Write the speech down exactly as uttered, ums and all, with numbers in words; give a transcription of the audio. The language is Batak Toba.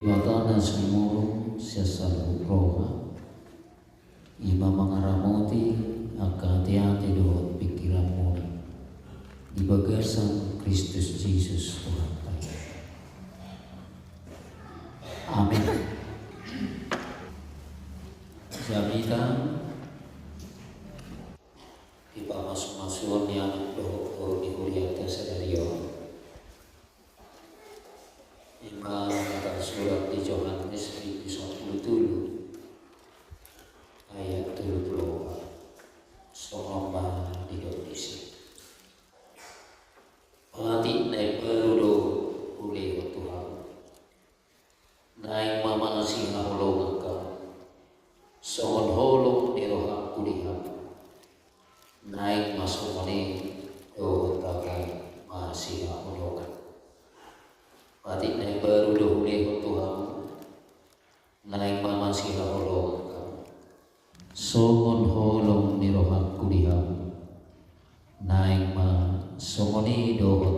Debata na sumurung sian saluhut roha, i ma mangaramoti angka ateate dohot pingkiranmuna di bagasan Kristus Jesus Tuhanta. Amin. Jamita di pamasumasuon ni anak dohot boru ni hurianta sadari on, i ma na tarsurat di Johannes bindu sampulu tolu ayat tolu pulu opat. Songon on ma didok disi. Patik na imbaru do hulehon tu hamu. Naeng ma masihaholongan hamu songon holong ni rohangku di hamu. Naeng ma songon i dohot hamu masihaholongan. Patik na imbaru do hulehon tu hamu. Naeng ma masihaholongan hamu songon holong ni rohangku di hamu. Naeng ma songon i dohot